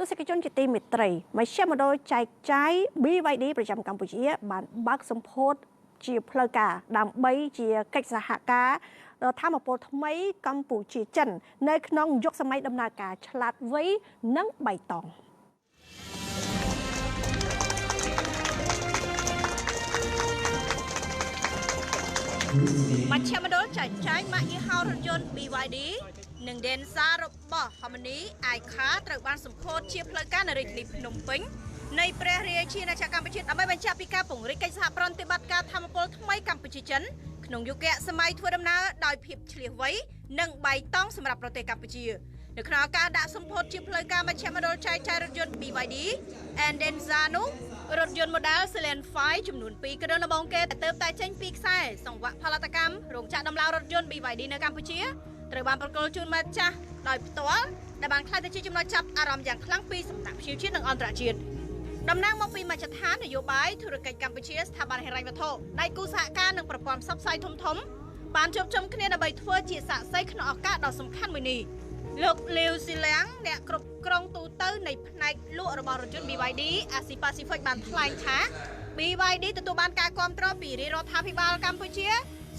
ទស្សនិកជនជាទីមេត្រីមជ្ឈមណ្ឌលចែកចាយ BYD ប្រចាំកម្ពុជា បានបើកសម្ពោធជាផ្លូវការដើម្បីជាកិច្ចសហការធម្មពលថ្មីកម្ពុជាចិន នៅក្នុងយុគសម័យដំណើរការឆ្លាតវៃនិងបៃតងមជ្ឈមណ្ឌលចែកចាយម៉ាកយីហោរថយន្ត BYD និង Denza របស់ Harmony iCar ត្រូវបានសម្ពោធជាផ្លូវការនៅរាជធានីភ្នំពេញនៃព្រះរាជាណាចក្រកម្ពុជាដើម្បីបញ្ជាក់ពីការពង្រីកកិច្ចសហប្រតិបត្តិការធម្មពលថ្មីកម្ពុជាចិនក្នុងយុគសម័យធ្វើដំណើរដោយភាពឆ្លៀសវៃនិងបៃតងសម្រាប់ប្រទេសកម្ពុជានៅក្នុងឱកាសដាក់សម្ពោធជាផ្លូវការមជ្ឈមណ្ឌលចែកចាយរថយន្ត BYD and Denza នោះរថយន្ត model Selen 5ចំនួន2គ្រឿងដំបូងគេទើបតែចេញពីខ្សែសង្វាក់ផលិតកម្មរោងចក្រដំឡើងរថយន្ត BYD នៅកម្ពុជាត្រូវបានប្រគល់ជូនម្ចាស់ដោយផ្ទាល់ដែលបានក្លាយទៅជាចំណុចចាប់អារម្មណ៍យ៉ាងខ្លាំងពីសំណាក់ភ្ញៀវជាតិនិងអន្តរជាតិតំណាងមកពីមជ្ឈដ្ឋាននយោបាយធុរកិច្ចកម្ពុជាស្ថាប័នហិរញ្ញវត្ថុដៃគូសហការនិងប្រព័ន្ធផ្សព្វផ្សាយធំៗបានជួបជុំគ្នាដើម្បីធ្វើជាសាក្សីក្នុងឱកាសដ៏សំខាន់មួយនេះលោកលាវស៊ីលៀងអ្នកគ្រប់គ្រងទូទៅនៃផ្នែកលក់របស់រថយន្ត BYD Asia Pacific បានថ្លែងថា BYD ទទួលបានការគាំទ្រពីរាជរដ្ឋាភិបាលកម្ពុជា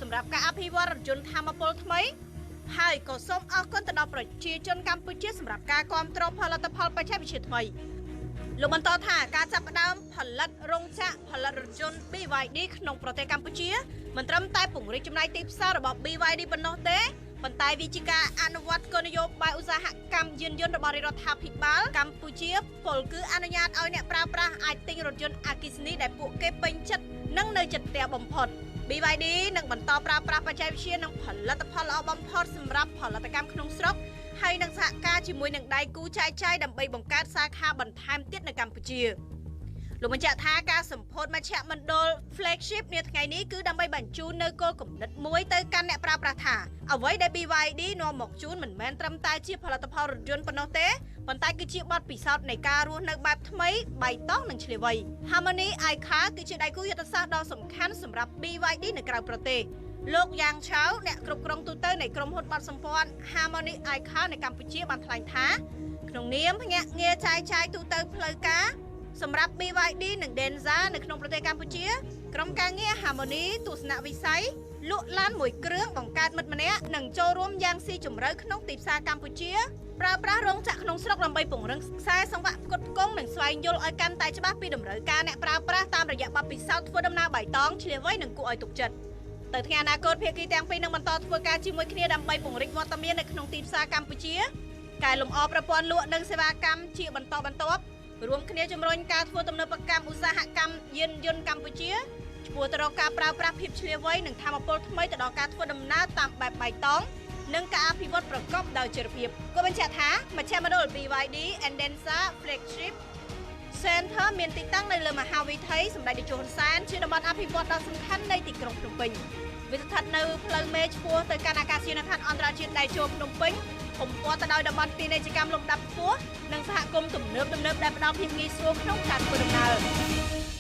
សម្រាប់ការអភិវឌ្ឍរថយន្តធម្មពលថ្មីហើយក៏សូមអរគុណទៅដល់ប្រជាជនកម្ពុជាសម្រាប់ការគាំទ្រផលិតផលបច្ចេកវិទ្យាថ្មីលោកបន្តថាការចាប់ផ្ដើមផលិតរោងចក្រផលិតរថយន្ត BYD ក្នុងប្រទេសកម្ពុជាមិនត្រឹមតែពង្រីកចំណែកទីផ្សាររបស់ BYD ប៉ុណ្ណោះទេប៉ុន្តែវាជាការអនុវត្តគោលនយោបាយឧស្សាហកម្មយានយន្តរបស់រាជរដ្ឋាភិបាលកម្ពុជាពលគឺអនុញ្ញាតឲ្យអ្នកប្រើប្រាស់អាចទិញរថយន្តអគ្គិសនីដែលពួកគេពេញចិត្តនិងនៅជិតផ្ទះបំផុត BYD នឹងបន្តប្រើប្រាស់បច្ចេកវិទ្យានិងផលិតផលល្អបំផុតសម្រាប់ផលិតកម្មក្នុងស្រុកហើយនឹងសហការជាមួយនឹងដៃគូចែកចាយដើម្បីបង្កើតសាខាបន្ថែមទៀតនៅកម្ពុជាលោកបញ្ជាក់ថាការសម្ពោធមជ្ឈមណ្ឌល flagship នាថ្ងៃនេះគឺដើម្បីបញ្ជូននៅគោលគំនិតមួយទៅកាន់អ្នកប្រើប្រាស់ថាអ្វីដែល BYD នាំមកជូនមិនមែនត្រឹមតែជាផលិតផលរថយន្តប៉ុណ្ណោះទេប៉ុន្តែគឺជាបទពិសោធន៍នៃការរស់នៅបែបថ្មីបៃតងនិងឆ្លៀសវៃ Harmony iCar គឺជាដៃគូយុទ្ធសាស្ត្រដ៏សំខាន់សម្រាប់ BYD នៅក្រៅប្រទេសលោកយ៉ាងឆៅអ្នកគ្រប់គ្រងទូទៅនៃក្រុមហ៊ុនប័ណ្ណសម្ព័ន្ធ Harmony iCar នៅកម្ពុជាបានថ្លែងថាក្នុងនាមភ្នាក់ងារចែកចាយទូទៅផ្លូវការសម្រាប់ BYD និង Denza នៅក្នុងប្រទេសកម្ពុជាក្រុមការងារ Harmony ទស្សនវិស័យលក់ឡានមួយគ្រឿងបង្កើតមិត្តម្នាក់និងចូលរួមយ៉ាងស៊ីជម្រៅក្នុងទីផ្សារកម្ពុជាប្រើប្រាស់រោងចក្រក្នុងស្រុកដើម្បីពង្រឹងខ្សែសង្វាក់ផ្គត់ផ្គង់និងស្វែងយល់ឲ្យកាន់តែច្បាស់ពីតម្រូវការអ្នកប្រើប្រាស់តាមរយៈបទពិសោធន៍ធ្វើដំណើរបៃតងឆ្លៀសវៃនិងគួរឲ្យទុកចិត្តទៅថ្ងៃអនាគតភាគីទាំងពីរនឹងបន្តធ្វើការជាមួយគ្នាដើម្បីពង្រីកវត្តមាននៅក្នុងទីផ្សារកម្ពុជាកែលម្អប្រព័ន្ធលក់និងសេវាកម្មជាបន្តបន្ទាប់រួមគ្នាជំរុញការធ្វើទំនើបកម្មឧស្សាហកម្មយានយន្តកម្ពុជាឆ្ពោះទៅរកការប្រើប្រាស់ភាពឆ្លៀសវៃនិងធម្មពលថ្មីទៅដល់ការធ្វើដំណើរតាមបែបបៃតងនិងការអភិវឌ្ឍប្រកបដោយចីរភាពក៏បញ្ជាក់ថាមជ្ឈមណ្ឌល BYD and Denza Flagship Center មានទីតាំងនៅលើមហាវិថីសម្ដេចតេជោហ៊ុនសែនជាតំបន់អភិវឌ្ឍដ៏សំខាន់នៃទីក្រុងភ្នំពេញវាស្ថិតនៅផ្លូវមេឆ្ពោះទៅកាន់អាកាសយានដ្ឋានអន្តរជាតិតេជោភ្នំពេញហុំព័ទ្ធទៅដោយតំបន់ពាណិជ្ជកម្មលំដាប់ខ្ពស់និងសហគមន៍ទំនើបៗដែលផ្ដល់ភាពងាយស្រួលក្នុងការធ្វើដំណើរ។